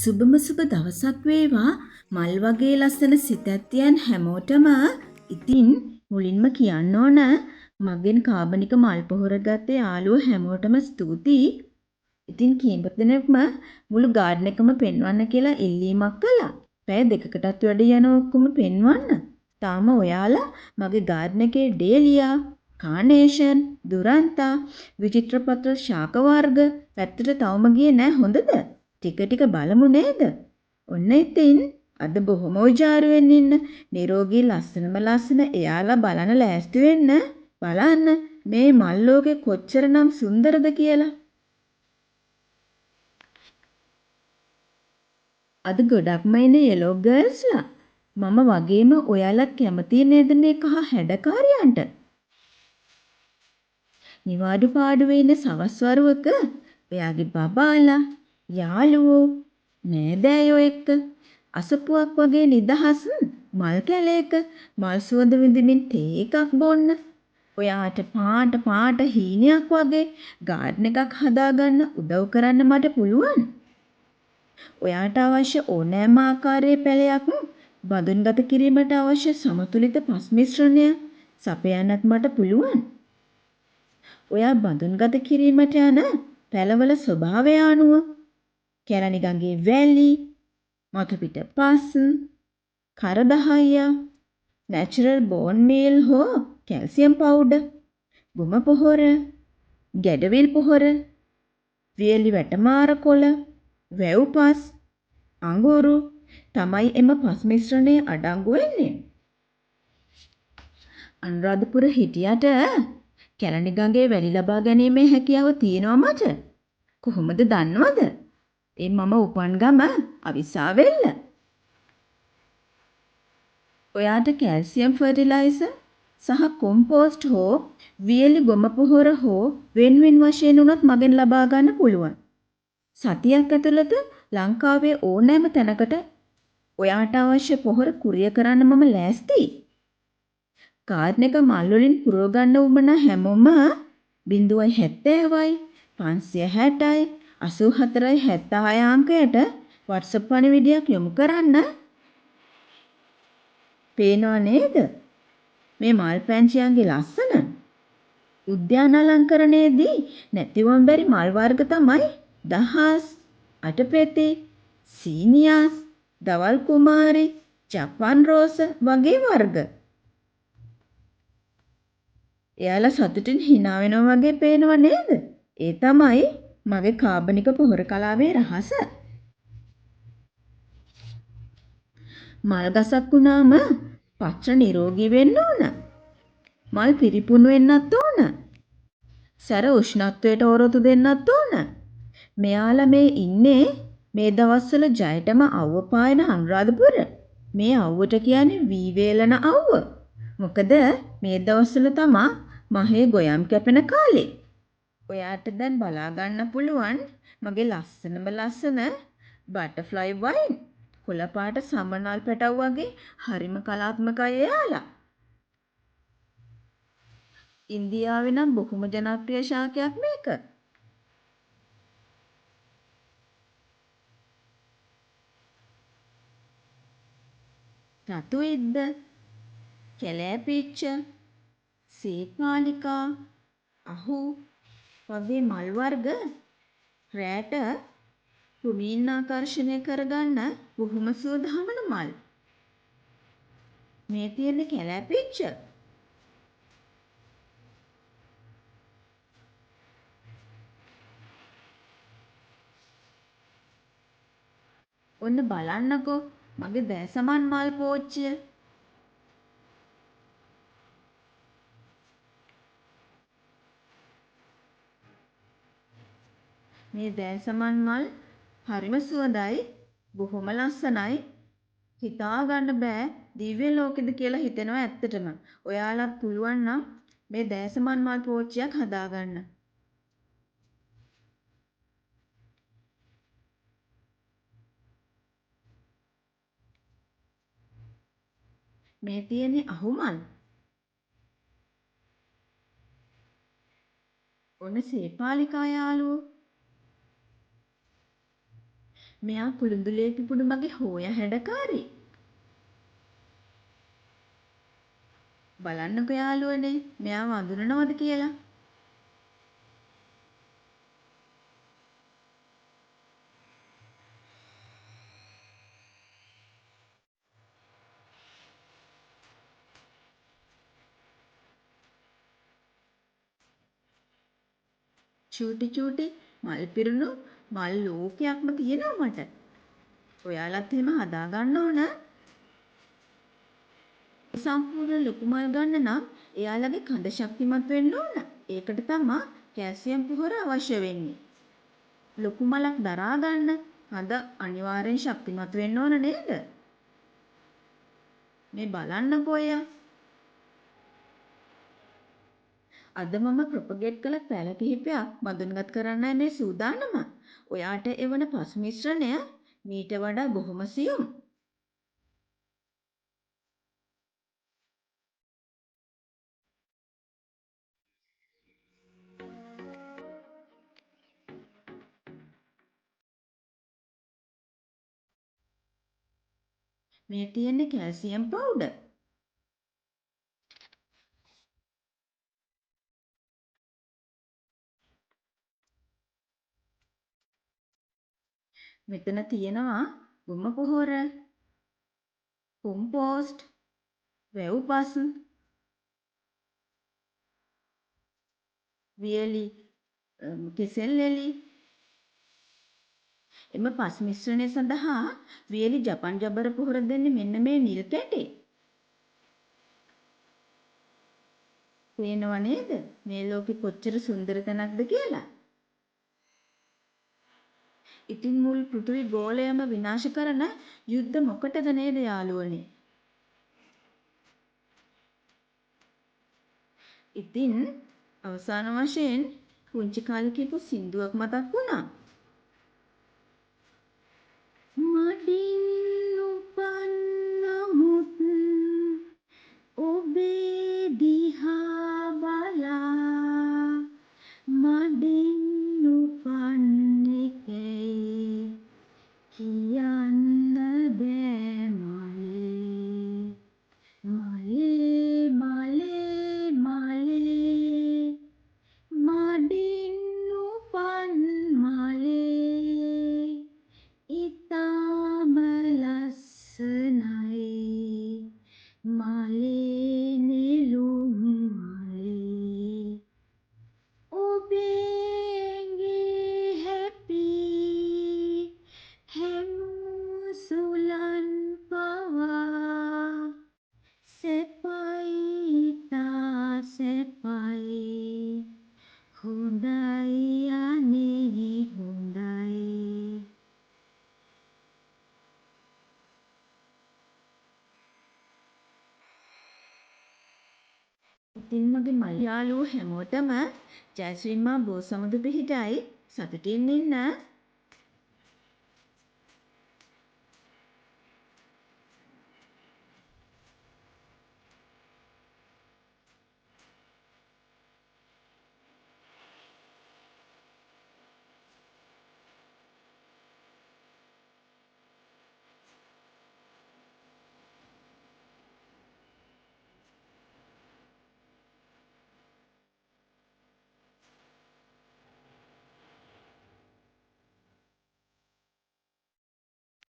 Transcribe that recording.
සුබම සුබ දවසක් වේවා මල් වගේ ලස්සන සිත ඇත්තයන් හැමෝටම. ඉතින් මුලින්ම කියන්න ඕන මගෙන් කාබනික මල් පොහොර ගත්තේ යාළුවෝ හැමෝටම ස්තුතියි. ඉතින් කීප දෙනෙක්ම මුළු ගාඩන් එකම පෙන්වන්න කියලා ඉල්ලීමක් කළා. පැය දෙකකටත් වැඩි යන ඔක්කොම පෙන්වන්න. තාම ඔයාලා මගේ ගාඩන් එකේ ඩේලියා, කානේෂන්, දුරන්තා, විචිත්‍ර පත්‍ර ශාක වර්ග පැත්තට තවම ගියේ නෑ හොඳද? ටික ටික බලමු නේද? ඔන්න ඉතින් අද බොහොම උජාරුවෙන් ඉන්න නිරෝගී ලස්සනම ලස්සන එයාලා බලන්න ලෑස්ති වෙන්න. බලන්න මේ මල් ලෝකෙ කොච්චරනම් සුන්දරද කියලා. අද ගොඩක්ම ඉන්නේ යෙලෝ ගර්ල්ස්ලා. මම වගේම ඔයාලත් කැමතියි නේද මේ කහ හැඩකාරියන්ට? නිවාඩු පාඩුවේ ඉන්න සවස් වරුවක ඔයාගේ බබාලා, යාළුවෝ, නෑදෑයෝ එක්ක අසපුවක් වගේ නිදහස් මල් කැලේක මල් සුවඳ විඳිමින් තේ එකක් බොන්න. ඔයාට පාට පාට හීනයක් වගේ ගාඩන් එකක් හදාගන්න උදව් කරන්න මට පුළුවන්. ඔයාට අවශ්‍ය ඕනෑම ආකාරයේ පැලයක් බඳුන්ගත කිරීමට අවශ්‍ය සමතුලිත පස් මිශ්‍රණය සපයන්නත් මට පුළුවන්. ඔයා බඳුන්ගත කිරීමට යන පැලවල ස්වභාවය අනුව කැලණි ගඟේ වැලි, මතුපිට පස්, කරදහයියා, නැචරල් බෝන් මීල් හෝ කැල්සියම් පවුඩර්, ගොම පොහොර, ගැඩවිල් පොහොර, වියලි වැටමාර කොළ, වැව් පස්, අඟුරු තමයි එම පස් මිශ්‍රණයේ අඩංගු වෙන්නේ. අනුරාධපුර හිටියට කැලණි ගඟේ වැලි ලබා ගැනීමේ හැකියාව තියෙනවා මට. කොහොමද දන්නවද? ඒ මම උපන් ගම අවිස්සාවෙල්ල. ඔයාට කැල්සියම් ෆර්ටිලයිසර් සහ කොම්පෝස්ට් හෝ වියලි ගොම පොහොර හෝ වෙන් වෙන් වශයෙන් වුණත් මගෙන් ලබා ගන්න පුළුවන්. සතියක් ඇතුළත ලංකාවේ ඕනෑම තැනකට ඔයාට අවශ්‍ය පොහොර කුරියර් කරන්න මම ලෑස්තියි. ගාඩන් එක මල් වලින් පුරව ගන්න උවමනා හැමෝම 070යි 560යි 84යි 76 අංකයට WhatsApp පණිවිඩයක් යොමු කරන්න. පේනවා නේද මේ මල් පැංචියන්ගේ ලස්සන? උද්‍යාන අලංකරණයේදී නැතිවම බැරි මල් වර්ග තමයි දහස්, අටපෙති, සීනියාස්, දවල් කුමාරි, ජපන් රෝස වගේ වර්ග. එයාලා සතුටින් හිනා වෙනවා වගේ පේනවා නේද? ඒ තමයි මගේ කාබනික පොහොර කලාවේ රහස. මල් ගසක් වුණාම පත්‍ර නිරෝගී වෙන්න ඕන. මල් පිරිපුන් වෙන්නත් ඕන. සැර උෂ්ණත්වයට ඔරොත්තු දෙන්නත් ඕන. මෙයාලා මේ ඉන්නේ මේ දවස්වල ජයටම අවුව පායන අනුරාධපුර. මේ අවුවට කියන්නේ වී වේලන අවුව. මොකද මේ දවස්වල තමා මහේ ගොයම් කැපෙන කාලේ. ඔයාට දැන් බලා ගන්න පුළුවන් මගේ ලස්සනම ලස්සන බටර්ෆ්ලයි වයින්. කොළ පාට සමනල් පැටව් වගේ හරිම කලාත්මකයි එයාලා. ඉන්දියාවේ නම් බොහොම ජනප්‍රිය ශාකයක් මේක. රතු ඉද්ද, කැලෑපිච්ච, සේපාලිකා, අහු වගේ මල් වර්ග රෑට කෘමීන් ආකර්ෂණය කරගන්න බොහොම සුවදහමන මල්. මේ තියෙන්නේ කැලෑපිච්ච. ඔන්න බලන්නකෝ මගේ දෑසමන් මල් පෝච්චිය. මේ දෑසමන් මල් හරිම සුවඳයි, බොහොම ලස්සනයි. හිතා ගන්න බෑ දිව්‍ය ලෝකෙද කියලා හිතෙනවා ඇත්තටම. ඔයාලත් පුළුවන් නම් මේ දෑසමන් මල් පෝච්චියක් හදාගන්න. මේ තියෙන්නේ අහුමල්. ඔන්න සේපාලිකා යාළුවෝ. මෙයා කුළුඳුලේ පිපුණු මගේ හෝය හැඩකාරී. බලන්නකෝ යාළුවනේ මෙයාව අඳුනනවද කියලා. චූටි චූටි මල් පිරුණු මල් ලෝකයක්ම තියෙනවා මට. ඔයාලත් එහෙම හදාගන්න ඕන. සම්පූර්ණ ලොකු මල් ගන්න නම් එයාලගේ කඳ ශක්තිමත් වෙන්න ඕන. ඒකට තමා කැල්සියම් පොහොර අවශ්‍ය වෙන්නේ. ලොකු මලක් දරා ගන්න කඳ අනිවාර්යෙන් ශක්තිමත් වෙන්න ඕන නේද? මේ බලන්නකෝ එයා. අද මම ප්‍රොපගේට් කළ පැල කිහිපයක් බඳුන්ගත් කරන්නයි මේ සූදානම. ඔයාට එවන පස් මිශ්‍රණය මීට වඩා බොහොම සියුම්. මේ තියෙන්නේ කැල්සියම් පවුඩර්. මෙතන තියෙනවා ගොම පොහොර, කොම්පෝස්ට්, වැව් පස්, වියලි කෙසෙල් එලි. එම පස් මිශ්‍රණය සඳහා වියලි ජපන් ජබර පොහොර දෙන්නේ මෙන්න මේ නිල් කැටේ. පේනව නේද මේ ලෝකෙ කොච්චර සුන්දර තැනක්ද කියලා? ඉතින් මුල් පෘථිවි ගෝලයම විනාශ කරන යුද්ධ මොකටද නේද යාළුවනේ? ඉතින් අවසාන වශයෙන් පුංචි කාලේ කියපු සින්දුවක් මතක් වුණා. මඩින් උපන් නමුත් ඔබේ දිහා බලා මඩින් උපන්නේ ඇයි කියන්න බෑ මලේ මලේ මලේ මලේ මඩින් උපන් මලේ ඉතාම ලස්සනයි මලේ නෙළුම් මලේ ඔබේ ඇඟේ හැපී හැමූ සුළං පවා සැපයි ඉතා සැපයි හොඳයි අනේ හොඳයි. ඉතින් මගේ මල් යාළුවෝ හැමෝටම ජයශ්‍රී මා බෝසමුදු පිහිටයි. සතුටින් ඉන්න.